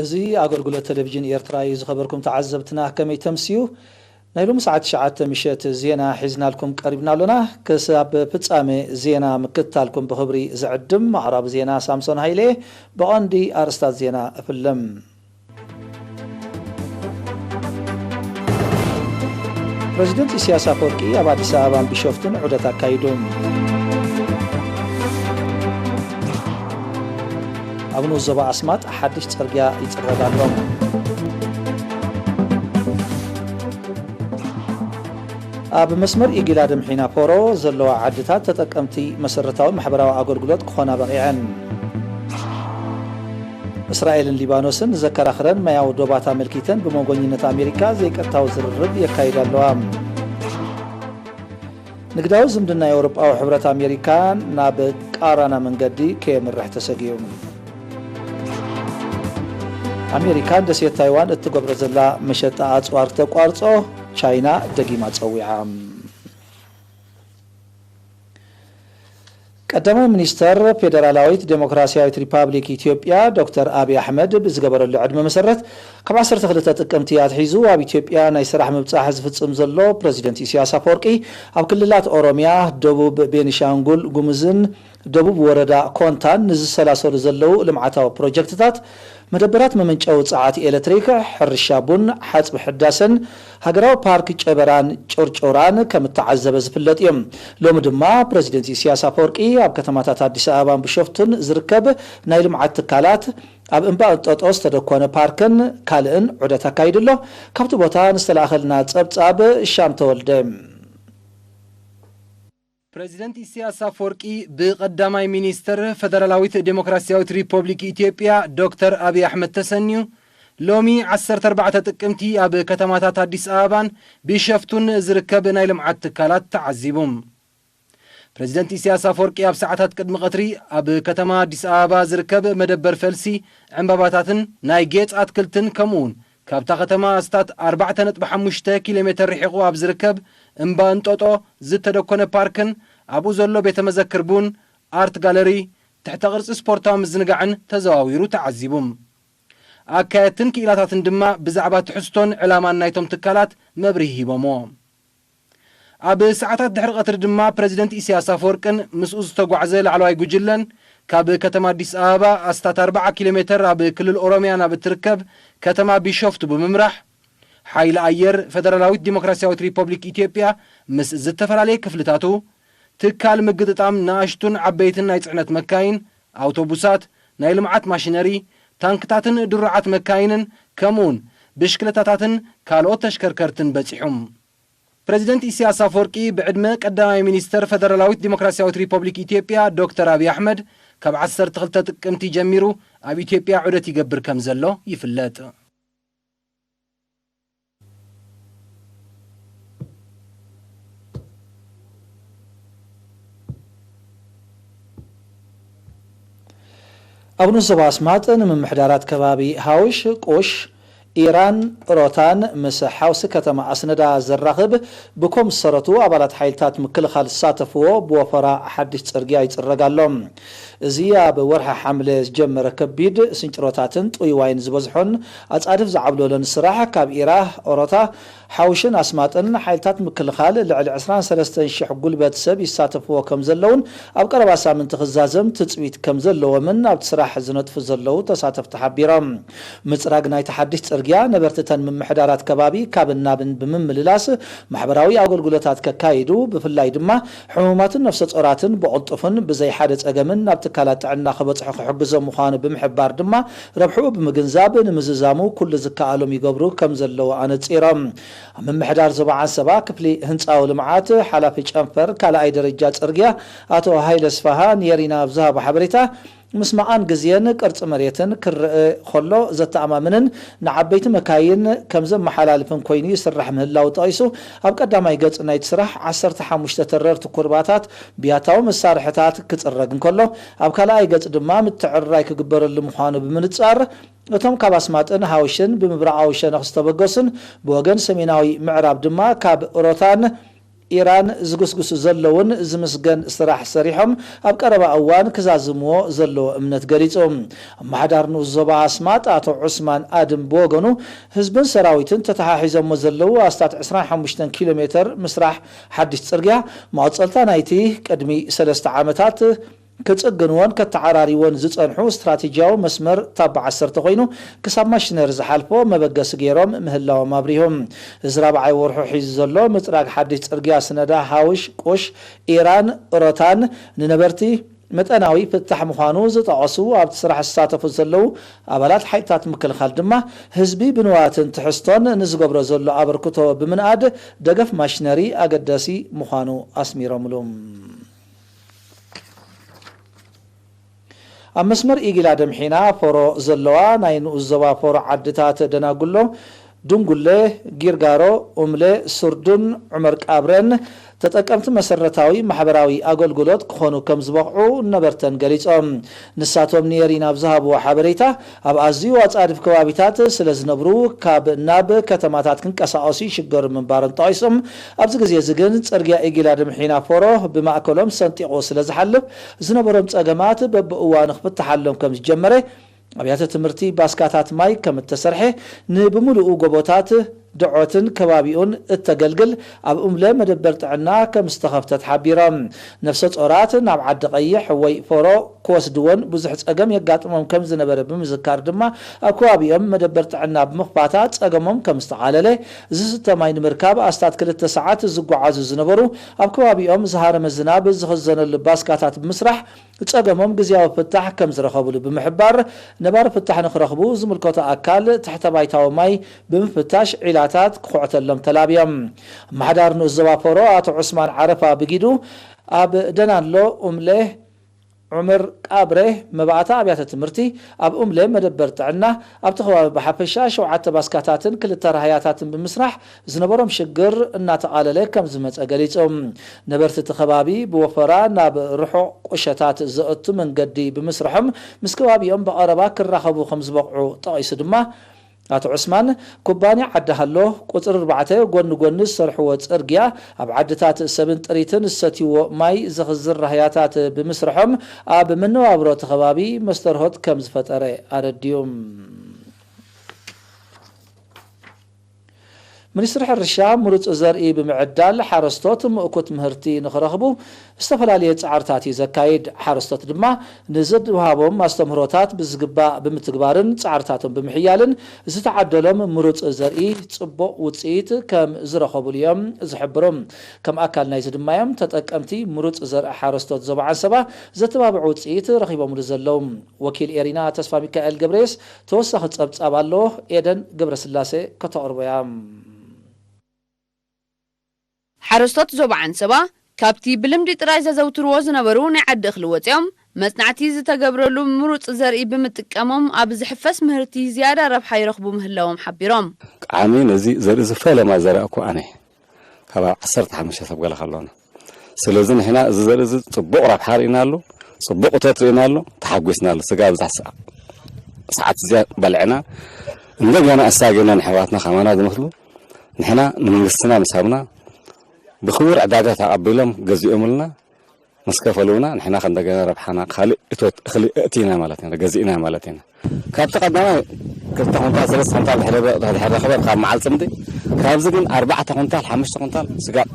እዚ ኣገልግሎት ቴሌቪዥን ኤርትራ እዩ። ዝኸበርኩም ተዓዘብትና፣ ከመይ ተምስዩ? ናይ ሎሚ ሰዓት ትሽዓተ ምሸት ዜና ሒዝናልኩም ቀሪብና ኣሎና። ክሳብ ፍጻሜ ዜና ምክትታልኩም ብኽብሪ ዝዕድም፣ ኣቕራቢ ዜና ሳምሶን ሃይለ። ብቐንዲ ኣርእስታት ዜና እፍልም። ፕረዚደንት ኢሳያስ ኣፈወርቂ ኣብ ኣዲስ ኣበባን ቢሾፍቱን ዑደት ኣካይዱ። ኣብ ንኡስ ዞባ ኣስማጥ ሓድሽ ጽርግያ ይጽረግ ኣሎ። ኣብ መስመር ኢጊላ ድምሒና ፖሮ ዘለዋ ዓድታት ተጠቀምቲ መሰረታዊ ማሕበራዊ ኣገልግሎት ክኾና በቒዐን። እስራኤልን ሊባኖስን ዘከራኽረን ማያዊ ዶባት ኣመልኪተን ብመጎኝነት ኣሜሪካ ዘይቀጥታዊ ዝርርብ የካይዳ ኣለዋ። ንግዳዊ ዝምድና ኤውሮጳዊ ሕብረት ኣሜሪካ ናብ ቃራና መንገዲ ከየምርሕ ተሰጊኡ። ኣሜሪካ ንደሴት ታይዋን እትገብሮ ዘላ መሸጣ ኣጽዋር ክተቋርጾ ቻይና ደጊማ ጸዊዓ። ቀዳማይ ሚኒስተር ፌደራላዊት ዴሞክራሲያዊት ሪፓብሊክ ኢትዮጵያ ዶክተር ኣብይ ኣሕመድ ብዝገበረሉ ዕድመ መሰረት፣ ካብ ዓሰርተ ክልተ ጥቅምቲ ኣትሒዙ ኣብ ኢትዮጵያ ናይ ስራሕ ምብጻሕ ዝፍጽም ዘሎ ፕረዚደንት ኢሳያስ ኣፈወርቂ፣ ኣብ ክልላት ኦሮሚያ፣ ደቡብ ቤኒሻንጉል ጉሙዝን ደቡብ ወረዳ ኮንታን ንዝሰላሰሉ ዘለዉ ልምዓታዊ ፕሮጀክትታት፣ መደበራት መመንጨዊ ጸዓት ኤሌክትሪክ፣ ሕርሻ ቡን፣ ሓጽቢ ሕዳሰን ሃገራዊ ፓርክ ጨበራን ጩርጩራን ከም እተዓዘበ ዝፍለጥ እዩ። ሎሚ ድማ ፕረዚደንት ኢሳያስ ኣፈወርቂ ኣብ ከተማታት ኣዲስ ኣበባን ቢሾፍቱን ዝርከብ ናይ ልምዓት ትካላት፣ ኣብ እምባ እንጦጦ ዝተደኮነ ፓርክን ካልእን ዑደት ኣካይዱ ኣሎ። ካብቲ ቦታ ንዝተላእኸልና ጸብጻብ ሻም ተወልደ። ፕረዚደንት ኢሳያስ ኣፈወርቂ ብቐዳማይ ሚኒስተር ፈደራላዊት ዴሞክራሲያዊት ሪፖብሊክ ኢትዮጵያ ዶክተር ኣብይ ኣሕመድ ተሰንዩ፣ ሎሚ ዓሰርተ ኣርባዕተ ጥቅምቲ ኣብ ከተማታት ኣዲስ ኣበባን ቢሸፍቱን ዝርከብ ናይ ልምዓት ትካላት ተዓዚቡ። ፕረዚደንት ኢሳያስ ኣፈወርቂ ኣብ ሰዓታት ቅድሚ ቀትሪ ኣብ ከተማ ኣዲስ ኣበባ ዝርከብ መደበር ፈልሲ ዕምባባታትን ናይ ጌጽ ኣትክልትን፣ ከምኡውን ካብታ ከተማ ኣስታት ኣርባዕተ ነጥቢ ሓሙሽተ ኪሎ ሜተር ርሒቑ ኣብ ዝርከብ እምባ እንጦጦ ዝተደኮነ ፓርክን ኣብኡ ዘሎ ቤተ መዘክር ቡን፣ ኣርት ጋለሪ፣ ትሕተ ቅርጺ ስፖርታዊ ምዝንጋዕን ተዘዋዊሩ ተዓዚቡ። ኣካየድትን ክኢላታትን ድማ ብዛዕባ ትሕዝቶን ዕላማን ናይቶም ትካላት መብርሂ ሂቦምዎ። ኣብ ሰዓታት ድሕሪ ቀትሪ ድማ ፕረዚደንት ኢሳያስ ኣፈወርቅን ምስኡ ዝተጓዕዘ ላዕለዋይ ጉጅለን ካብ ከተማ ኣዲስ ኣበባ ኣስታት ኣርብዓ ኪሎ ሜተር ኣብ ክልል ኦሮምያ ናብ እትርከብ ከተማ ቢሾፍቱ ብምምራሕ፣ ሓይሊ ኣየር ፈደራላዊት ዲሞክራሲያዊት ሪፐብሊክ ኢትዮጵያ ምስ ዝተፈላለየ ክፍልታቱ፣ ትካል ምግጥጣም ንኣሽቱን ዓበይትን ናይ ጽዕነት መካይን፣ ኣውቶቡሳት፣ ናይ ልምዓት ማሽነሪ፣ ታንክታትን ድሩዓት መካይንን፣ ከምኡውን ብሽክለታታትን ካልኦት ተሽከርከርትን በጺሑ። ፕረዚደንት ኢሳያስ ኣፈወርቂ ብዕድመ ቀዳማይ ሚኒስተር ፈደራላዊት ዲሞክራሲያዊት ሪፐብሊክ ኢትዮጵያ ዶክተር ኣብይ ኣሕመድ ካብ ዓሰርተ ክልተ ጥቅምቲ ጀሚሩ ኣብ ኢትዮጵያ ዑደት ይገብር ከም ዘሎ ይፍለጥ። ኣብ ንኡስ ዞባ ኣስማጥ ንምምሕዳራት ከባቢ ሃውሽ፣ ቁሽ፣ ኢራን፣ ሮታን ምስ ሓውሲ ከተማ ኣስነዳ ዘራኽብ ብኮም ዝሰረቱ ኣባላት ሓይልታት ምክልኻል ዝሳተፍዎ ብወፈራ ሓድሽ ጽርግያ ይጽረግ ኣሎ። እዚ ኣብ ወርሒ ሓምለ ዝጀመረ ከቢድ ስንጭሮታትን ጥውይዋይን ዝበዝሖን ኣጻድፍ ዝዓብለሎን ስራሕ ካብ ኢራ፣ ኦሮታ፣ ሓውሽን ኣስማጥን ሓይልታት ምክልኻል ልዕሊ ዕስራን ሰለስተን ሽሕ ጉልበት ሰብ ይሳተፍዎ ከም ዘለውን ኣብ ቀረባ ሳምንቲ ክዛዘም ትጽቢት ከም ዘለዎምን ኣብቲ ስራሕ ዝነጥፉ ዘለዉ ተሳተፍቲ ሓቢሮም። ምጽራግ ናይቲ ሓድሽ ጽርግያ ነበርትተን ምምሕዳራት ከባቢ ካብን ናብን ብምምልላስ ማሕበራዊ ኣገልግሎታት ከካይዱ፣ ብፍላይ ድማ ሕሙማትን ነፍሰ ጾራትን ብቕልጡፍን ብዘይ ሓደ ጸገምን ናብ ትካላት ጥዕና ክበጽሑ ክሕግዞም ምዃኑ ብምሕባር ድማ፣ ረብሕኡ ብምግንዛብ ንምዝዛሙ ኩሉ ዝከኣሎም ይገብሩ ከም ዘለዉ ኣነጺሮም። ኣብ ምምሕዳር ዞባ ዓንሰባ ክፍሊ ህንጻዊ ልምዓት ሓላፊ ጨንፈር ካልኣይ ደረጃ ጽርግያ ኣቶ ሃይለ ስፋሃ ንየሪና ኣብ ዝሃቦ ሓበሬታ፣ ምስ መቓን ግዜን ቅርጺ መሬትን ክረአ ከሎ ዘተኣማምንን ንዓበይቲ መካይን ከም ዘመሓላልፍን ኮይኑ ይስራሕ ምህላዉ ጠቒሱ፣ ኣብ ቀዳማይ ገጽ ናይቲ ስራሕ ዓሰርተ ሓሙሽተ ተረርቲ ኩርባታት ብያታዊ መሳርሕታት ክጽረግ እንከሎ፣ ኣብ ካልኣይ ገጽ ድማ ምትዕርራይ ክግበረሉ ምዃኑ ብምንጻር፣ እቶም ካብ ኣስማጥን ሃውሽን ብምብራቓዊ ሸነኽ ዝተበገሱን ብወገን ሰሜናዊ ምዕራብ ድማ ካብ ሮታን ኢራን ዝጉስጉሱ ዘለውን ዝምስገን ስራሕ ሰሪሖም ኣብ ቀረባ እዋን ክዛዝምዎ ዘለዎ እምነት ገሊጹ። ኣመሓዳር ንኡስ ዞባ ኣስማጥ ኣቶ ዑስማን ኣድም ብወገኑ፣ ህዝብን ሰራዊትን ተተሓሒዞሞ ዘለዉ ኣስታት ዕስራን ሓሙሽተን ኪሎ ሜተር ምስራሕ ሓድሽ ጽርግያ መቐጸልታ ናይቲ ቅድሚ ሰለስተ ዓመታት ክጽግንዎን ከተዓራሪዎን ዝጸንሑ ስትራቴጂያዊ መስመር ታባ ዓሰርተ ኮይኑ፣ ክሳብ ማሽነሪ ዝሓልፎ መበገሲ ገይሮም ምህላዎም ኣብሪሁ። እዚ ራብዓይ ወርሑ ሒዙ ዘሎ ምጽራግ ሓድሽ ጽርግያ ስነዳ ሃውሽ ቁሽ ኢራን ሮታን ንነበርቲ መጠናዊ ፍታሕ ምዃኑ ዝጠቐሱ ኣብቲ ስራሕ ዝሳተፉ ዘለዉ ኣባላት ሓይልታት ምክልኻል ድማ፣ ህዝቢ ብንዋትን ትሕዝቶን ንዝገብሮ ዘሎ ኣበርክቶ ብምንኣድ ደገፍ ማሽነሪ ኣገዳሲ ምዃኑ ኣስሚሮምሉ። ኣብ መስመር ኢጊላ ደምሒና ፎሮ ዘለዋ ናይ ንኡስ ዞባ ፎሮ ዓድታት ደናጉሎ፣ ድንጉለ፣ ጊርጋሮ፣ ኡምለ፣ ሱርዱን ዑመር ቃብረን ተጠቀምቲ መሰረታዊ ማሕበራዊ ኣገልግሎት ክኾኑ ከም ዝበቕዑ ነበርተን ገሊጾም። ንሳቶም ንኤሪና ኣብ ዝሃብዎ ሓበሬታ፣ ኣብ ኣዝዩ ኣጻድፍ ከባቢታት ስለ ዝነብሩ፣ ካብ ናብ ከተማታት ክንቀሳቐሱ ይሽገሩ ምንባሮም ጠቒሶም፣ ኣብዚ ግዜ እዚ ግን ጽርግያ ኢጊላ ድምሒና ፎሮ ብማእከሎም ሰንጢቑ ስለ ዝሓልፍ፣ ዝነበሮም ጸገማት በብእዋኑ ክፍትሓሎም ከም ዝጀመረ፣ ኣብያተ ትምህርቲ ባስካታት ማይ ከም እተሰርሐ፣ ንብምሉኡ ጎቦታት ደዖትን ከባቢኡን እተገልግል ኣብ እምለ መደበር ጥዕና ከም ዝተኸፍተት ሓቢሮም። ነፍሰ ጾራት ናብ ዓዲ ቀይሕ ወይ ፎሮ ክወስድወን ብዙሕ ጸገም የጋጥሞም ከም ዝነበረ ብምዝካር ድማ፣ ኣብ ከባቢኦም መደበር ጥዕና ብምኽፋታ ጸገሞም ከም ዝተቓለለ፣ ዝስተ ማይ ንምርካብ ኣስታት ክልተ ሰዓት ዝጓዓዙ ዝነበሩ፣ ኣብ ከባቢኦም ዝሃረመ ዝናብ ዝኽዘነሉ ባስካታት ብምስራሕ ጸገሞም ግዝያዊ ፍታሕ ከም ዝረኸብሉ ብምሕባር፣ ነባሪ ፍታሕ ንክረኽቡ ዝምልከቶ ኣካል ትሕተ ባይታዊ ማይ ብምፍታሽ ዒላታት ክኹዕተሎም ተላብዮም። ኣመሓዳሪ ንኡስ ዞባ ፎሮ ኣቶ ዑስማን ዓረፋ ብጊዱ፣ ኣብ ደናሎ፣ ኡምሌ፣ ዑምር ቃብሬ፣ መባእታ ኣብያተ ትምህርቲ፣ ኣብ ኡምሌ መደበር ጥዕና፣ ኣብቲ ከባቢ ብሓፈሻ ሸውዓተ ባስካታትን ክልተ ራህያታትን ብምስራሕ ዝነበሮም ሽግር እናተቓለለ ከም ዝመጸ ገሊጹ። ነበርቲ እቲ ከባቢ ብወፈራ ናብ ርሑቕ ቁሸታት ዘእቱ መንገዲ ብምስርሖም ምስ ከባቢኦም ብቐረባ ክራኸቡ ከም ዝበቕዑ ጠቒሱ ድማ፣ ኣቶ ዑስማን፣ ኩባንያ ዓዲ ሃሎ ቁጽሪ ኣርባዕተ ጎኒ ጎኒ ዝሰርሕዎ ጽርግያ ኣብ ዓድታት ሰብን ጥሪትን ዝሰትይዎ ማይ ዘኽዝር ራህያታት ብምስርሖም ኣብ መነባብሮ እቲ ከባቢ መስተርሆት ከም ዝፈጠረ ኣረድዩ። ሚኒስትሪ ሕርሻ ምሩፅ ዘርኢ ብምዕዳል ሓረስቶት ምእኩት ምህርቲ ንኽረኽቡ ዝተፈላለየ ፃዕርታት እዩ ዘካይድ። ሓረስቶት ድማ ንዝወሃቦም ኣስተምህሮታት ብዝግባእ ብምትግባርን ፃዕርታቶም ብምሕያልን ዝተዓደሎም ምሩፅ ዘርኢ ፅቡቕ ውፅኢት ከም ዝረኸቡሉ እዮም ዝሕብሩ። ከም ኣካል ናይዚ ድማ እዮም ተጠቀምቲ ምሩፅ ዘርኢ ሓረስቶት ዞባ ዓንሰባ ዘተባብዕ ውፅኢት ረኺቦምሉ ዘለዉ። ወኪል ኤሪና ተስፋ ሚካኤል ገብረየስ ተወሳኺ ጸብጻብ ኣሎ፣ ኤደን ገብረስላሴ ከተቕርቦ እያ። ሓረስቶት ዞባ ዓንሰባ ካብቲ ብልምዲ ጥራይ ዘዘውትርዎ ዝነበሩ ናይ ዓዲ እኽሊ ወጺኦም መጽናዕቲ ዝተገብረሉ ምሩጽ ዘርኢ ብምጥቃሞም ኣብ ዝሕፈስ ምህርቲ ዝያዳ ረብሓ ይረኽቡ ምህላዎም ሓቢሮም። ቃዕሚ ነዚ ዘርኢ ዝፈለማ ዘርኢ እኮ ኣነ ካብ ዓሰርተ ሓሙሽተ ሰብ ገለ ከሎና። ስለዚ ንሕና እዚ ዘርኢ እዚ ጽቡቕ ረብሓ ርኢናሉ፣ ጽቡቕ እቶት ርኢናሉ፣ ተሓጒስናሉ። ስጋ ኣብዛ ሰ-፣ ሰዓት እዚኣ በልዕና፣ እንደገና ኣሳጊና ንኣሕዋትና ከማና ዝመስሉ፣ ንሕና ንመንግስትና ምስ ሃብና፣ ብኽቡር ዕዳጋ ተቐቢሎም ገዚኦምልና፣ ምስ ከፈሉና፣ ንሕና ከ እንደገና ረብሓና ካልእ እቶት እኽሊ እእቲና ማለት ኢና፣ ገዚእና ማለት ኢና። ካብቲ ቀዳማይ ክልተ ኩንታል፣ ሰለስተ ኩንታል ድሕሪ፣ ድሕሪ ረኸበ ካብ መዓል ጽምዲ፣ ካብዚ ግን ኣርባዕተ ኩንታል፣ ሓሙሽተ ኩንታል፣ ስጋብ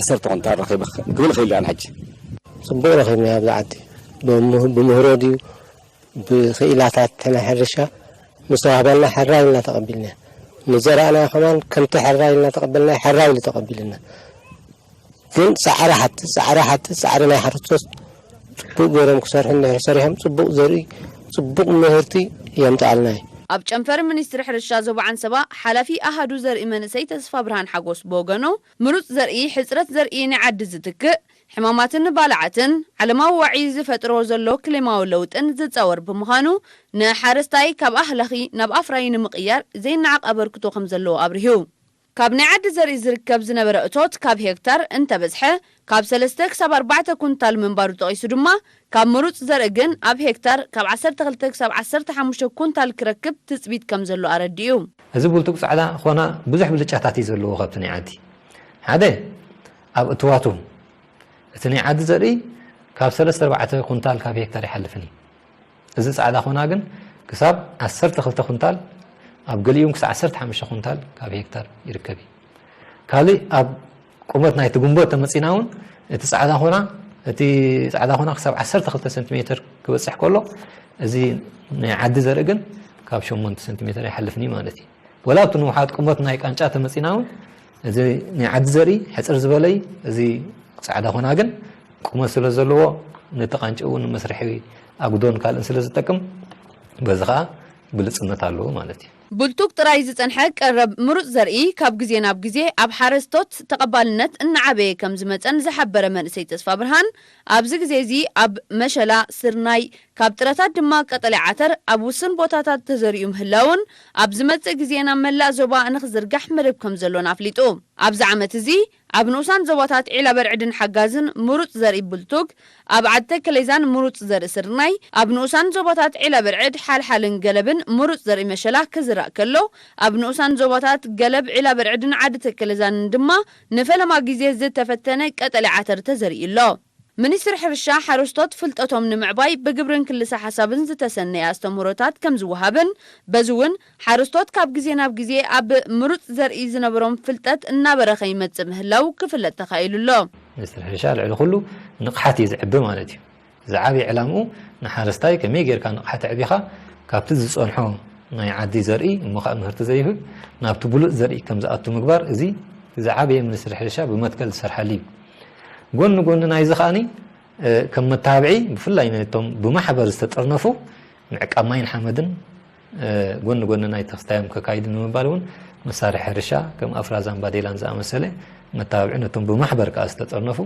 ዓሰርተ ኩንታል ረኺበ ክብል ክእል እየ ሕጂ። ጽቡቕ ረኺብና ኣብዚ ዓዲ። ብምህሮ ድዩ ብኽኢላታት ናይ ሕርሻ ምስ ወሃበና ሕራይ ኢልና ተቐቢልና። ንዘራእና ከማን ከምቲ ሕራይ ኢልና ተቐበልና፣ ሕራይ ኢሉ ተቐቢልና። ግን ጻዕሪ ሓቲ፣ ጻዕሪ ሓቲ፣ ጻዕሪ ናይ ሓረስቶት ጽቡቕ ገይሮም ክሰርሑ እንድሕር ሰሪሖም፣ ጽቡቕ ዘርኢ፣ ጽቡቕ ምህርቲ የምጽኣልና እዩ። ኣብ ጨንፈር ሚኒስትሪ ሕርሻ ዞባ ዓንሰባ ሓላፊ ኣሃዱ ዘርኢ መንእሰይ ተስፋ ብርሃን ሓጎስ ብወገኑ፣ ምሩጽ ዘርኢ ሕጽረት ዘርኢ ናይ ዓዲ ዝትክእ፣ ሕማማትን ባልዓትን ዓለማዊ ዋዒ ዝፈጥሮ ዘሎ ክሌማዊ ለውጥን ዝጻወር ብምዃኑ፣ ንሓረስታይ ካብ ኣህላኺ ናብ ኣፍራዪ ንምቕያር ዘይነዓቕ ኣበርክቶ ከም ዘለዎ ኣብሪሁ። ካብ ናይ ዓዲ ዘርኢ ዝርከብ ዝነበረ እቶት ካብ ሄክታር እንተበዝሐ ካብ ሰለስተ ክሳብ ኣርባዕተ ኩንታል ምንባሩ ጠቒሱ ድማ፣ ካብ ምሩጽ ዘርኢ ግን ኣብ ሄክታር ካብ ዓሰርተ ክልተ ክሳብ ዓሰርተ ሓሙሽተ ኩንታል ክረክብ ትጽቢት ከም ዘሎ ኣረዲኡ። እዚ ቡልቱግ ጻዕዳ ኾና ብዙሕ ብልጫታት እዩ ዘለዎ ካብቲ ናይ ዓዲ። ሓደ፣ ኣብ እትዋቱ እቲ ናይ ዓዲ ዘርኢ ካብ ሰለስተ ኣርባዕተ ኩንታል ካብ ሄክታር ይሓልፍን እዩ። እዚ ጻዕዳ ኾና ግን ክሳብ ዓሰርተ ክልተ ኩንታል፣ ኣብ ገሊኡም ክሳብ ዓሰርተ ሓሙሽተ ኩንታል ካብ ሄክታር ይርከብ እዩ። ካልእ ኣብ ቁመት ናይቲ ጉንቦ ተመጺና እውን እቲ ጻዕዳ ኾና፣ እቲ ጻዕዳ ኾና ክሳብ ዓሰርተ ክልተ ሰንቲሜትር ክበጽሕ ከሎ፣ እዚ ናይ ዓዲ ዘርኢ ግን ካብ ሸሞንተ ሰንቲሜትር ኣይሓልፍን እዩ ማለት እዩ። ወላ ኣብቲ ንውሓት ቁመት ናይ ቃንጫ ተመጺና እውን፣ እዚ ናይ ዓዲ ዘርኢ ሕጽር ዝበለ እዩ። እዚ ጻዕዳ ኾና ግን ቁመት ስለ ዘለዎ፣ ነቲ ቃንጫ እውን ንመስርሒ ኣጉዶን ካልእን ስለ ዝጠቅም፣ በዚ ኸኣ ብሉጽነት ኣለዎ ማለት እዩ። ቡልቱግ ጥራይ ዝጸንሐ ቀረብ ምሩጽ ዘርኢ ካብ ግዜ ናብ ግዜ ኣብ ሓረስቶት ተቐባልነት እናዓበየ ከም ዝመጸን ዝሓበረ መንእሰይ ተስፋ ብርሃን፣ ኣብዚ ግዜ እዚ ኣብ መሸላ፣ ስርናይ፣ ካብ ጥረታት ድማ ቀጠልያ ዓተር ኣብ ውሱን ቦታታት ተዘሪኡ ምህላውን፣ ኣብ ዝመጽእ ግዜ ናብ መላእ ዞባ ንኽዝርጋሕ መደብ ከም ዘሎን ኣፍሊጡ። ኣብዚ ዓመት እዚ ኣብ ንኡሳን ዞባታት ዒላ በርዕድን ሓጋዝን ምሩጽ ዘርኢ ቡልቱግ፣ ኣብ ዓዲ ተከሌዛን ምሩጽ ዘርኢ ስርናይ፣ ኣብ ንኡሳን ዞባታት ዒላ በርዕድ፣ ሓልሓልን ገለብን ምሩጽ ዘርኢ መሸላ ክዝራእ ከሎ፣ ኣብ ንኡሳን ዞባታት ገለብ፣ ዒላ በርዕድን ዓዲ ተከሌዛንን ድማ ንፈለማ ግዜ ዝተፈተነ ቀጠልያ ዓተር ተዘሪኡ ኣሎ። ሚኒስትሪ ሕርሻ፣ ሓረስቶት ፍልጠቶም ንምዕባይ ብግብርን ክልሰ ሓሳብን ዝተሰነየ ኣስተምህሮታት ከም ዝወሃብን፣ በዚ እውን ሓረስቶት ካብ ግዜ ናብ ግዜ ኣብ ምሩጽ ዘርኢ ዝነበሮም ፍልጠት እናበረኸ ይመጽእ ምህላው ክፍለጥ ተኻኢሉ ኣሎ። ሚኒስትሪ ሕርሻ ልዕሊ ኩሉ ንቕሓት እዩ ዝዕቢ ማለት እዩ። ዝዓበየ ዕላምኡ ንሓረስታይ ከመይ ጌርካ ንቕሓት ኣዕቢኻ ካብቲ ዝጸንሖ ናይ ዓዲ ዘርኢ እሞ ኸኣ ምህርቲ ዘይህብ ናብቲ ብሉጽ ዘርኢ ከም ዝኣቱ ምግባር፣ እዚ ዝዓበየ ሚኒስትሪ ሕርሻ ብመትከል ዝሰርሓሉ እዩ። ጎኒ ጎኒ ናይዚ ኸኣኒ፣ እ፣ ከም መተባብዒ ብፍላይ ነቶም ብማሕበር ዝተጠርነፉ ምዕቃብ ማይን ሓመድን፣ እ፣ ጎኒ ጎኒ ናይ ተኽስታዮም ከካይዱ ንምባል እውን መሳርሒ ሕርሻ ከም ኣፍራዛን ባዴላን ዝኣመሰለ መተባብዒ ነቶም ብማሕበር ከኣ ዝተጠርነፉ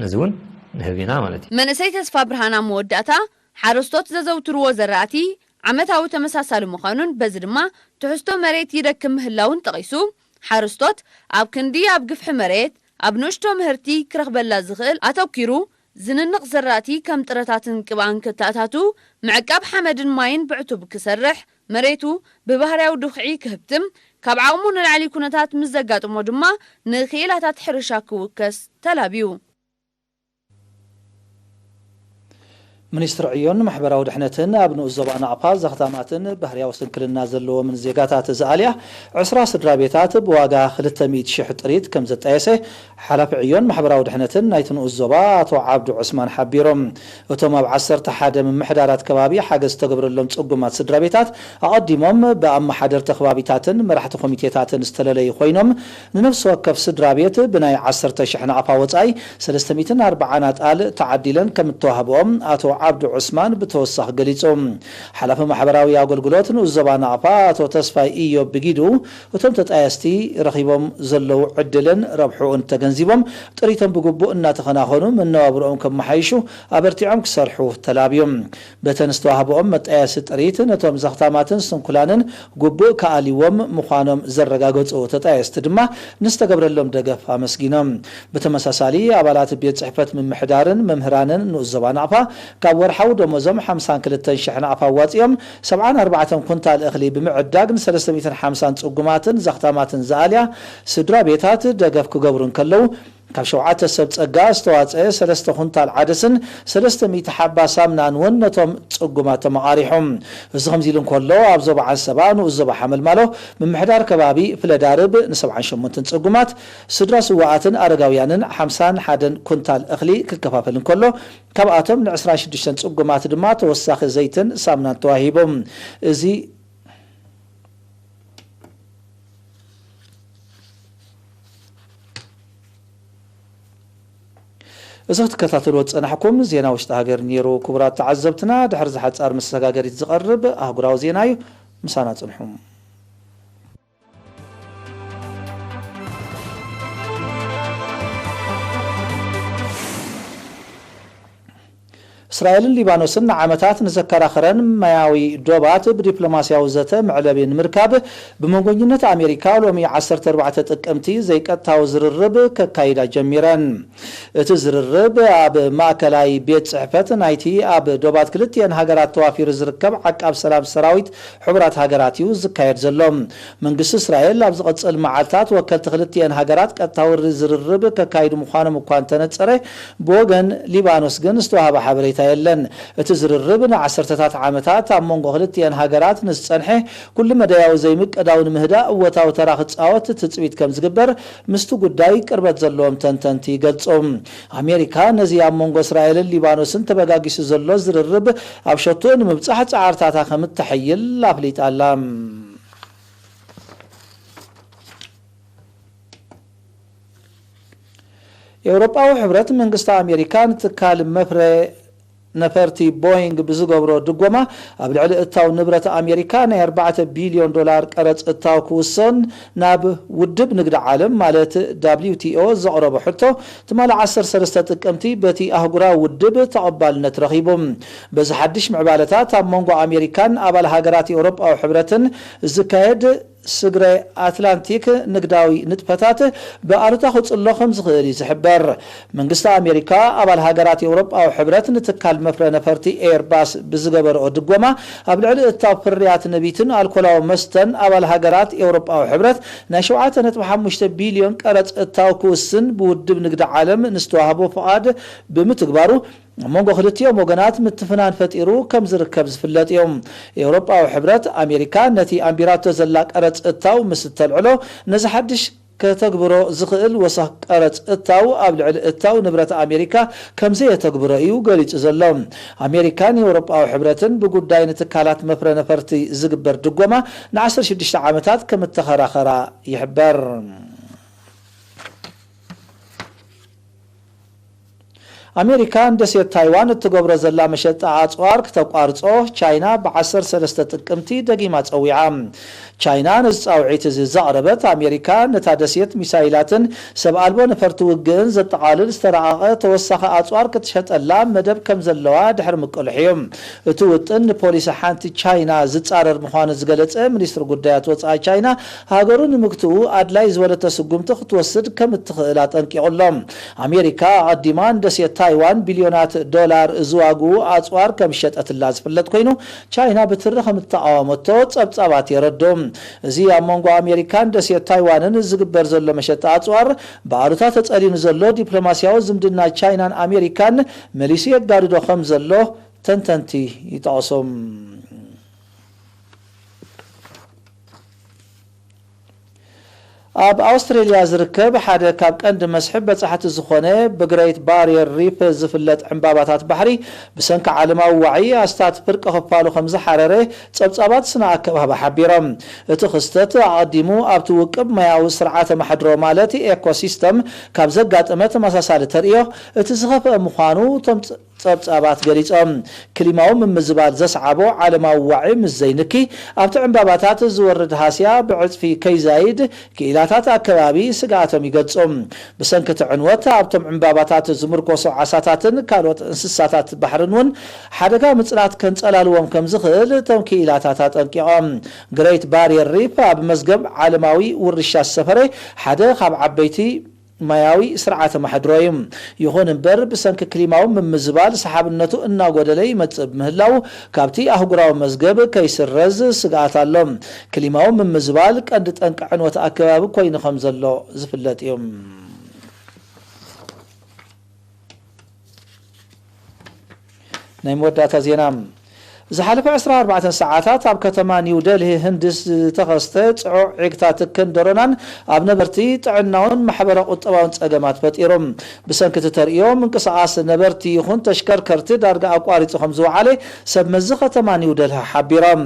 ነዚ እውን ንህብ ኢና ማለት እዩ። መንእሰይ ተስፋ ብርሃን ኣብ መወዳእታ፣ ሓረስቶት ዘዘውትርዎ ዘራእቲ ዓመታዊ ተመሳሳሊ ምዃኑን በዚ ድማ ትሕዝቶ መሬት ይደክም ምህላውን ጠቒሱ፣ ሓረስቶት ኣብ ክንዲ ኣብ ግፍሒ መሬት ኣብ ንእሽቶ ምህርቲ ክረኽበላ ዝኽእል ኣተኲሩ ዝንንቕ ዘራእቲ ከም ጥረታትን ቅብኣን ከተኣታቱ፣ ምዕቃብ ሓመድን ማይን ብዕቱብ ክሰርሕ፣ መሬቱ ብባህርያዊ ዱኽዒ ክህብትም፣ ካብ ዓቕሙ ንላዕሊ ኩነታት ምስ ዘጋጥሞ ድማ ንክኢላታት ሕርሻ ክውከስ ተላብዩ። ሚኒስትሪ ዕዮን ማሕበራዊ ድሕነትን ኣብ ንኡስ ዞባ ናቕፋ ዘኽታማትን ባህርያዊ ስንክልና ዘለዎምን ዜጋታት ዝኣልያ ዕስራ ስድራ ቤታት ብዋጋ ክልተ ሚእቲ ሽሕ ጥሪት ከም ዘጣየሰ ሓላፊ ዕዮን ማሕበራዊ ድሕነትን ናይቲ ንኡስ ዞባ ኣቶ ዓብዱ ዑስማን ሓቢሮም። እቶም ኣብ ዓሰርተ ሓደ ምምሕዳራት ከባቢ ሓገዝ ዝተገብረሎም ጽጉማት ስድራ ቤታት ኣቐዲሞም ብኣመሓደርቲ ከባቢታትን መራሕቲ ኮሚቴታትን ዝተለለዩ ኮይኖም፣ ንነፍሲ ወከፍ ስድራ ቤት ብናይ ዓሰርተ ሽሕ ናቕፋ ወጻኢ ሰለስተ ሚእትን ኣርባዓን ኣጣል ተዓዲለን ከም እተዋህብኦም ኣቶ ዓብዱ ዑስማን ብተወሳኺ ገሊጹ። ሓላፊ ማሕበራዊ ኣገልግሎት ንኡስ ዞባ ናቕፋ ኣቶ ተስፋይ ኢዮብ ብጊዱ፣ እቶም ተጣየስቲ ረኺቦም ዘለዉ ዕድልን ረብሕኡን ተገንዚቦም፣ ጥሪቶም ብግቡእ እናተኸናኸኑ መነባብሮኦም ከመሓይሹ ኣበርቲዖም ክሰርሑ ተላብዮም። በተን ዝተዋህብኦም መጣየሲ ጥሪት ነቶም ዘኽታማትን ስንኩላንን ግቡእ ክኣልይዎም ምዃኖም ዘረጋገጹ ተጣየስቲ ድማ ንዝተገብረሎም ደገፍ ኣመስጊኖም። ብተመሳሳሊ ኣባላት ቤት ጽሕፈት ምምሕዳርን መምህራንን ንኡስ ዞባ ናቕፋ ካብ ወርሓዊ ደሞዞም ሓምሳን ክልተን ሽሕ ናቕፋ ኣዋጺኦም ሰብዓን ኣርባዕተን ኩንታል እኽሊ ብምዕዳግ ንሰለስተ ሚእትን ሓምሳን ጽጉማትን ዘኽታማትን ዝኣልያ ስድራ ቤታት ደገፍ ክገብሩ እንከለዉ፣ ካብ ሸውዓተ ሰብ ጸጋ ዝተዋጸአ ሰለስተ ኩንታል ዓደስን ሰለስተ ሚእቲ ሓባ ሳምናን እውን ነቶም ጽጉማት ተመቓሪሖም። እዚ ከምዚ ኢሉ እንከሎ፣ ኣብ ዞባ ዓንሰባ ንኡስ ዞባ ሓመልማሎ ምምሕዳር ከባቢ ፍለዳርብ ንሰብዓን ሸሞንተን ጽጉማት ስድራ ስዋኣትን ኣረጋውያንን ሓምሳን ሓደን ኩንታል እኽሊ ክከፋፈል እንከሎ፣ ካብኣቶም ንዕስራን ሽዱሽተን ጽጉማት ድማ ተወሳኺ ዘይትን ሳምናን ተዋሂቦም። እዚ እዚ ክትከታተልዎ ዝጸናሕኩም ዜና ውሽጢ ሃገር ነይሩ። ክቡራት ተዓዘብትና፣ ድሕሪ ዝሓጻር መሰጋገሪት ዝቐርብ ኣህጉራዊ ዜና እዩ። ምሳና ጽንሑ። እስራኤልን ሊባኖስን ንዓመታት ንዘከራኸረን ማያዊ ዶባት ብዲፕሎማስያዊ ዘተ መዕለቢ ንምርካብ ብመንጎኝነት ኣሜሪካ ሎሚ ዓሰርተ ኣርባዕተ ጥቅምቲ ዘይቀጥታዊ ዝርርብ ከካይዳ ጀሚረን። እቲ ዝርርብ ኣብ ማእከላይ ቤት ጽሕፈት ናይቲ ኣብ ዶባት ክልቲኤን ሃገራት ተዋፊሩ ዝርከብ ዓቃብ ሰላም ሰራዊት ሕቡራት ሃገራት እዩ ዝካየድ ዘሎ። መንግስቲ እስራኤል ኣብ ዝቐጽል መዓልታት ወከልቲ ክልቲኤን ሃገራት ቀጥታዊ ዝርርብ ከካይዱ ምዃኖም እኳ እንተነጸረ፣ ብወገን ሊባኖስ ግን ዝተዋህበ ሓበሬታ የለን። እቲ ዝርርብ ንዓሰርተታት ዓመታት ኣብ መንጎ ክልቲኤን ሃገራት ንዝጸንሐ ኩሉ መዳያዊ ዘይምቅዳው ንምህዳእ እወታዊ ተራ ክጻወት ትጽቢት ከም ዝግበር ምስቲ ጉዳይ ቅርበት ዘለዎም ተንተንቲ ይገልጹ። ኣሜሪካ ነዚ ኣብ መንጎ እስራኤልን ሊባኖስን ተበጋጊሱ ዘሎ ዝርርብ ኣብ ሸቶኡ ንምብጻሕ ጻዕርታታ ከም እተሐይል ኣፍሊጣ ኣላ። ኤውሮጳዊ ሕብረት መንግስቲ ኣሜሪካ ንትካል መፍረ ነፈርቲ ቦይንግ ብዝገብሮ ድጎማ ኣብ ልዕሊ እታው ንብረት ኣሜሪካ ናይ ኣርባዕተ ቢልዮን ዶላር ቀረጽ እታው ክውሰን ናብ ውድብ ንግዲ ዓለም ማለት ደብሊው ቲ ኦ ዘቕረቦ ሕቶ ትማሊ ዓሰርተ ሰለስተ ጥቅምቲ በቲ ኣህጉራዊ ውድብ ተቐባልነት ረኺቡ። በዚ ሓድሽ ምዕባለታት ኣብ መንጎ ኣሜሪካን ኣባል ሃገራት ኤውሮጳዊ ሕብረትን ዝካየድ ስግረ ኣትላንቲክ ንግዳዊ ንጥፈታት ብኣሉታ ክጽሎ ከም ዝኽእል እዩ ዝሕበር። መንግስቲ ኣሜሪካ ኣባል ሃገራት ኤውሮጳዊ ሕብረት ንትካል መፍረ ነፈርቲ ኤርባስ ብዝገበርኦ ድጎማ ኣብ ልዕሊ እታው ፍርያት ነቢትን ኣልኮላዊ መስተን ኣባል ሃገራት ኤውሮጳዊ ሕብረት ናይ ሸውዓተ ነጥቢ ሓሙሽተ ቢልዮን ቀረጽ እታው ክውስን ብውድብ ንግዲ ዓለም ንዝተዋህቦ ፍቓድ ብምትግባሩ ኣብ መንጎ ክልቲኦም ወገናት ምትፍናን ፈጢሩ ከም ዝርከብ ዝፍለጥ እዩ። ኤውሮጳዊ ሕብረት ኣሜሪካ ነቲ ኣንቢራቶ ዘላ ቀረጽ እታው ምስ እተልዕሎ ነዚ ሓድሽ ከተግብሮ ዝኽእል ወሰኽ ቀረጽ እታው ኣብ ልዕሊ እታው ንብረት ኣሜሪካ ከም ዘየተግብሮ እዩ ገሊጹ ዘሎ። ኣሜሪካን ኤውሮጳዊ ሕብረትን ብጉዳይ ንትካላት መፍረ ነፈርቲ ዝግበር ድጎማ ን ዓሰርተ ሽዱሽተ ዓመታት ከም እተኸራኸራ ይሕበር። ኣሜሪካ ንደሴት ታይዋን እትገብሮ ዘላ መሸጣ ኣጽዋር ክተቋርጾ ቻይና ብ ዓሰርተ ሰለስተ ጥቅምቲ ደጊማ ጸዊዓ። ቻይና ነዚ ጻውዒት እዚ ዘቕረበት ኣሜሪካ ነታ ደሴት ሚሳይላትን ሰብ ኣልቦ ነፈርቲ ውግእን ዘጠቓልል ዝተራቐቐ ተወሳኺ ኣጽዋር ክትሸጠላ መደብ ከም ዘለዋ ድሕሪ ምቅልሑ እዩ። እቲ ውጥን ንፖሊሲ ሓንቲ ቻይና ዝጻረር ምዃኑ ዝገለጸ ሚኒስትሪ ጉዳያት ወጻኢ ቻይና ሃገሩ ንምግትኡ ኣድላይ ዝበለቶ ስጉምቲ ክትወስድ ከም እትኽእል ኣጠንቂቑ ኣሎ። ኣሜሪካ ኣቐዲማ ንደሴት ታይዋን ቢልዮናት ዶላር ዝዋግኡ ኣጽዋር ከም ዝሸጠትላ ዝፍለጥ ኮይኑ፣ ቻይና ብትሪ ከም እተቓወመቶ ጸብጻባት የረድኡ። እዚ ኣብ መንጎ ኣሜሪካን ደሴት ታይዋንን ዝግበር ዘሎ መሸጣ ኣጽዋር ብኣሉታ ተጸሊኑ ዘሎ ዲፕሎማስያዊ ዝምድና ቻይናን ኣሜሪካን መሊሱ የጋድዶ ከም ዘሎ ተንተንቲ ይጠቕሱ። ኣብ ኣውስትሬልያ ዝርከብ ሓደ ካብ ቀንዲ መስሕብ በጻሕቲ ዝኾነ ብግሬት ባሪየር ሪፍ ዝፍለጥ ዕምባባታት ባሕሪ ብሰንኪ ዓለማዊ ዋዒ ኣስታት ፍርቂ ክፋሉ ከም ዝሓረረ ጸብጻባት ስነ ኣከባቢ ሓቢሮም። እቲ ክስተት ኣቐዲሙ ኣብቲ ውቅብ ማያዊ ስርዓተ ማሕድሮ ማለት ኤኮሲስተም ካብ ዘጋጠመ ተመሳሳሊ ተርእዮ እቲ ዝኸፍአ ምዃኑ እቶም ጸብጻባት ገሊጾም። ክሊማዊ ምምዝባል ዘስዓቦ ዓለማዊ ዋዒ ምስ ዘይንኪ ኣብቲ ዕምባባታት ዝወርድ ሃስያ ብዕጽፊ ከይዛይድ ክኢላታት ኣከባቢ ስግኣቶም ይገልጹ። ብሰንኪ እቲ ዕንወት ኣብቶም ዕምባባታት ዝምርኮሱ ዓሳታትን ካልኦት እንስሳታት ባሕርን እውን ሓደጋ ምጽናት ከንጸላልዎም ከም ዝኽእል እቶም ክኢላታት ኣጠንቂቖም። ግሬት ባሪየር ሪፍ ኣብ መዝገብ ዓለማዊ ውርሻ ዝሰፈረ ሓደ ካብ ዓበይቲ ማያዊ ስርዓተ ማሕድሮ እዩ። ይኹን እምበር ብሰንኪ ክሊማዊ ምምዝባል ሰሓብነቱ እናጎደለ ይመጽእ ብምህላው ካብቲ ኣህጉራዊ መዝገብ ከይስረዝ ስግኣት ኣሎ። ክሊማዊ ምምዝባል ቀንዲ ጠንቂ ዕንወት ኣከባቢ ኮይኑ ከም ዘሎ ዝፍለጥ እዩ። ናይ መወዳእታ ዜና። ዝሓለፈ ዕስራ ኣርባዕተ ሰዓታት ኣብ ከተማ ኒው ደልሂ ህንዲ ዝተኸስተ ጽዑቕ ዒግታ ትክን ደሮናን ኣብ ነበርቲ ጥዕናውን ማሕበረ ቁጠባውን ጸገማት ፈጢሩ። ብሰንኪ እቲ ተርእዮ ምንቅስቓስ ነበርቲ ይኹን ተሽከርከርቲ ዳርጋ ኣቋሪጹ ከም ዝወዓለ ሰብ መዚ ከተማ ኒው ደልሂ ሓቢሮም።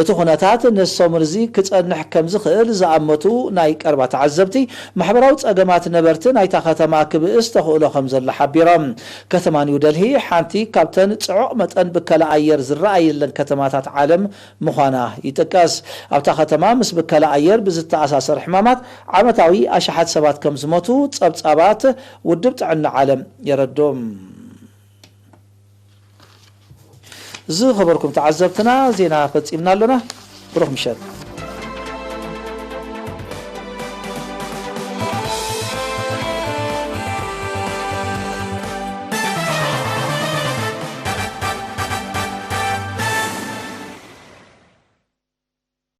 እቲ ኩነታት ንሶሙን እዚ ክጸንሕ ከም ዝኽእል ዝኣመቱ ናይ ቀረባ ተዓዘብቲ ማሕበራዊ ጸገማት ነበርቲ ናይታ ከተማ ክብእስ ተኽእሎ ከም ዘሎ ሓቢሮም። ከተማ ኒው ደልሂ ሓንቲ ካብተን ጽዑቕ መጠን ብከላ ኣየር ዝረኣየለን ከተማታት ዓለም ምዃና ይጥቀስ። ኣብታ ከተማ ምስ ብከላ ኣየር ብዝተኣሳሰር ሕማማት ዓመታዊ ኣሽሓት ሰባት ከም ዝሞቱ ጸብጻባት ውድብ ጥዕና ዓለም የረድኡ። ዝኸበርኩም ተዓዘብትና፣ ዜና ፈጺምና ኣሎና። ብሩኽ ምሸት።